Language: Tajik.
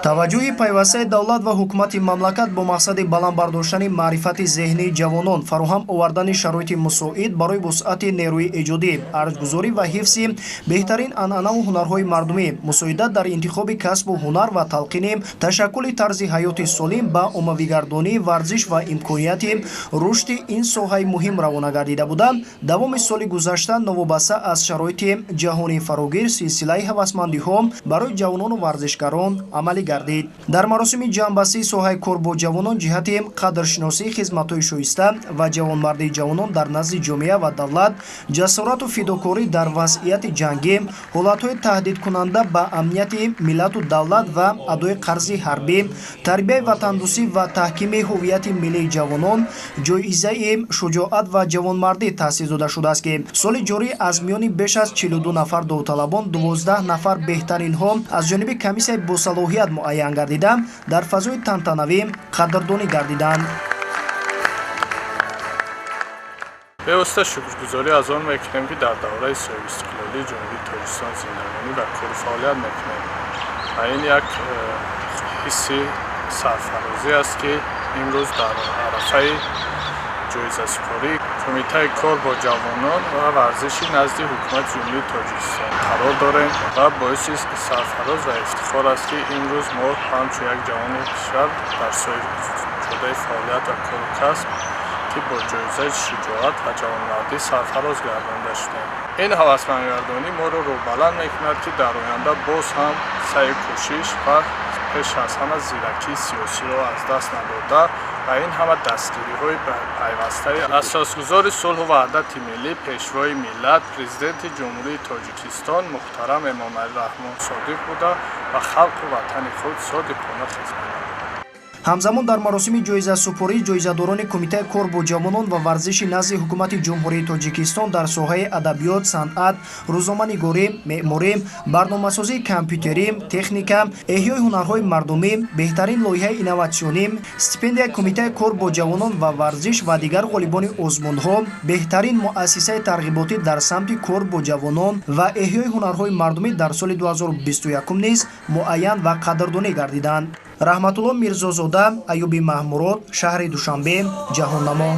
Таваҷҷӯҳи пайвастаи давлат ва ҳукумати мамлакат бо мақсади баланд бардоштани маърифати зеҳнии ҷавонон, фароҳам овардани шароити мусоид барои вусъати нерӯи эҷодӣ, арҷгузорӣ ва ҳифзи беҳтарин анъанаву ҳунарҳои мардумӣ, мусоидат дар интихоби касбу ҳунар ва талқини ташаккули тарзи ҳаёти солим, ба оммавигардонии варзиш ва имконияти рушди ин соҳаи муҳим равона гардида буда, давоми соли гузашта новобаста аз шароити ҷаҳонии фарогир силсилаи ҳавасмандиҳо барои ҷавонону варзишгарон амалӣ гардид. Дар маросими ҷамъбастии соҳаи кор бо ҷавонон ҷиҳати қадршиносии хизматҳои шоиста ва ҷавонмардии ҷавонон дар назди ҷомеа ва давлат, ҷасорату фидокорӣ дар вазъияти ҷангӣ, ҳолатҳои таҳдидкунанда ба амнияти миллату давлат ва адои қарзи ҳарбӣ, тарбияи ватандӯстӣ ва таҳкими ҳуввияти миллии ҷавонон ҷоизаи шуҷоат ва ҷавонмардӣ таъсис дода шудааст, ки соли ҷорӣ аз миёни беш аз 42 нафар довталабон 12 нафар беҳтаринҳо аз ҷониби комиссияи босалоҳият муайян гардида, дар фазои тантанавӣ қадрдонӣ гардиданд. Бевосита шукргузорӣ аз он мекунем, ки дар давраи соҳибистиқлолии Ҷумҳурии Тоҷикистон зиндагонӣ ва кору фаъолият мекунем ва ин як ҳисси сарфарозӣ аст, ки имрӯз дар арафаи ҷоизасупории Кумитаи кор бо ҷавонон ва варзиши назди Ҳукумати Ҷумҳурии Тоҷикистон қарор дорем ва боиси сарфароз ва ифтихор аст, ки имрӯз мо ҳамчун як ҷавони кишвар дар соҳиби фаъолият ва кору касб, ки бо ҷоизаи шуҷоат ва ҷавонмардӣ сарфароз гардонда шудем. Ин ҳавасмандгардонӣ моро рӯҳбаланд мекунад, ки дар оянда боз ҳам саъю кӯшиш ва пеш аз ҳама зиракии сиёсиро аз даст надода ва ин ҳама дастгириҳои пайвастаи асосгузори сулҳу ваҳдати миллӣ, Пешвои миллат, Президенти Ҷумҳурии Тоҷикистон муҳтарам Эмомалӣ Раҳмон содиқ буда ва халқу ватани худ содиқона хизмат намояд. Ҳамзамон дар маросими ҷоизасупорӣ ҷоизадорони Кумитаи кор бо ҷавонон ва варзиши назди Ҳукумати Ҷумҳурии Тоҷикистон дар соҳаи адабиёт, санъат, рӯзноманигорӣ, меъморӣ, барномасозии компютерӣ, техника, эҳёи ҳунарҳои мардумӣ, беҳтарин лоиҳаи инноватсионӣ, стипендияи Кумитаи кор бо ҷавонон ва варзиш ва дигар ғолибони озмунҳо, беҳтарин муассисаи тарғиботӣ дар самти кор бо ҷавонон ва эҳёи ҳунарҳои мардумӣ дар соли 2021 низ муайян ва қадрдонӣ гардиданд. Раҳматулло Мирзозода, Аюби Маҳмурод, шаҳри Душанбе, Ҷаҳоннамо.